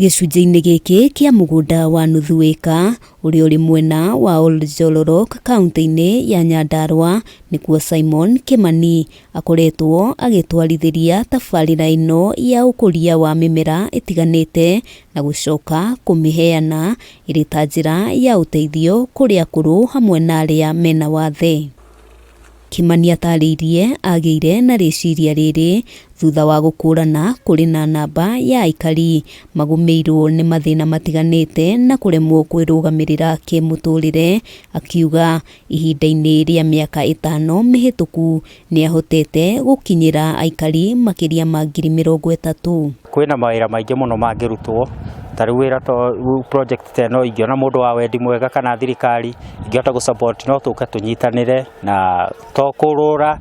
Gĩcunjĩ-inĩ gĩkĩ kĩa mũgũnda wa nuthu ĩka ũrĩa ũrĩ mwena wa Oljolorok kaunti-inĩ ya Nyandarua nĩkuo Simon Kimani akoretwo agĩtwarithĩria tabarĩra ĩno ya ũkũria wa mĩmera ĩtiganĩte na gũcoka kũmĩheana ĩrĩ ta njĩra ya ũteithio kũrĩ akũrũ hamwe na arĩa mena wathe. Kimani atarĩirie agĩire na rĩciria rĩrĩ thutha wa gũkũrana kũrĩ na namba ya aikari magũmĩirwo nĩ mathĩna matiganĩte na kũremwo kwĩrũgamĩrĩra kĩmũtũrĩre, akiuga ihinda-inĩ rĩa mĩaka 5 mĩhĩtũku nĩahotete gũkinyĩra aikari makĩria ma 30,000. Kwĩna mawĩra maingĩ mũno mangĩrutwo, ta rĩu wĩra ta project ta ĩno ingĩona mũndũ wa wendi mwega kana thirikari ingĩhota gũ support no tũke tũnyitanĩre na to kũrũra,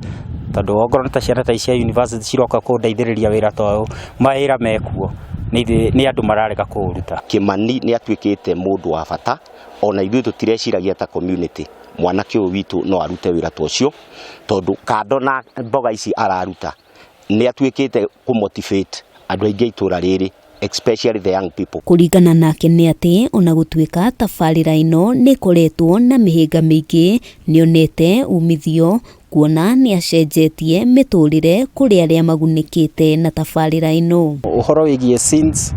tondũ ongorwo nĩ ta ciana ta ici cia university ciroka kũndeithĩrĩria wĩra ta ũyũ, mawĩra mekuo nĩ andũ mararega kũũruta. Kimani nĩ atuĩkĩte mũndũ wa bata, ona ithuĩ tũtireciragia ta community mwanake ũyũ witũ no arute wĩra ta ũcio, tondũ kando na mboga ici araruta nĩ atuĩkĩte kũ motivate andũ aingĩ a itũra rĩrĩ, especially the young people. Kũringana nake nĩ atĩ ona gũtuĩka tabarĩra ĩno nĩ ĩkoretwo na mĩhĩnga mĩingĩ, nĩonete umithio kuona nĩ acenjetie mĩtũrĩre kũrĩ arĩa magunĩkĩte na tabarĩra ĩno. Ũhoro wĩgiĩ sins,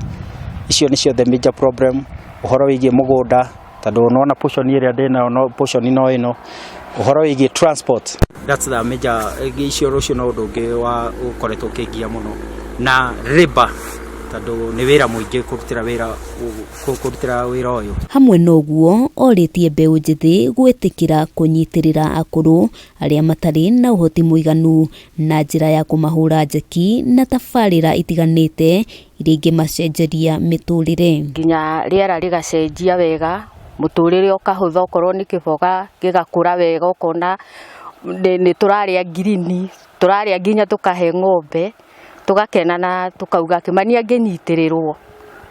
icio nĩcio the major problem. Ũhoro wĩgiĩ mũgũnda, tondũ nĩwona portion ĩrĩa ndĩnayo no portion no ĩno. Ũhoro wĩgiĩ transport, that's the major icio. Ũcio no ũndũ ũngĩ wa ũkoretwo ũkĩngia mũno, na labor, tondũ nĩ wĩra mũingĩ kũrutĩra wĩra ũyũ. Hamwe na ũguo orĩtie mbeũ njĩthĩ gwĩtĩkĩra kũnyitĩrĩra akũrũ arĩa matarĩ na ũhoti mũiganu na njĩra ya kũmahũra njeki na tabarĩra itiganĩte iria ingĩmacenjeria mĩtũrĩre. Nginya rĩera rĩgacenjia wega, mũtũrĩre ũkahũtha, okorwo nĩ kĩboga gĩgakũra wega, ũkona nĩ tũrarĩa ngirini, tũrarĩa nginya tũkahe ng'ombe, tũgakena na tũkauga Kĩmani angĩnyitĩrĩrwo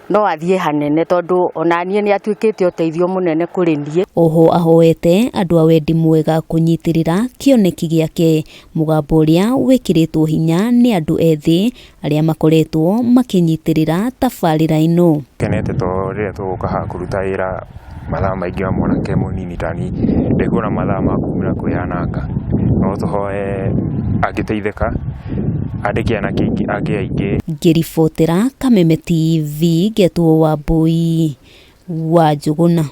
no athiĩ hanene, tondũ ona niĩ nĩ atuĩkĩte ũteithio mũnene kũrĩ niĩ. Oho ahoete andũ a wendi mwega kũnyitĩrĩra kĩoneki gĩake, mũgambo ũrĩa wĩkĩrĩtwo hinya nĩ andũ ethĩ arĩa makoretwo makĩnyitĩrĩra tabarĩra ĩno. Kenete to rĩrĩa tũgũka haha kũruta wĩra mathaa maingĩ wa mwanake mũnini tani ndekuona mathaa ma kumĩra kwĩyananga. No tũhoe angĩteithĩka andĩke anake angĩ aingĩ. Ngĩribotera Kameme TV, ngetwo Wambui wa Njũgũna.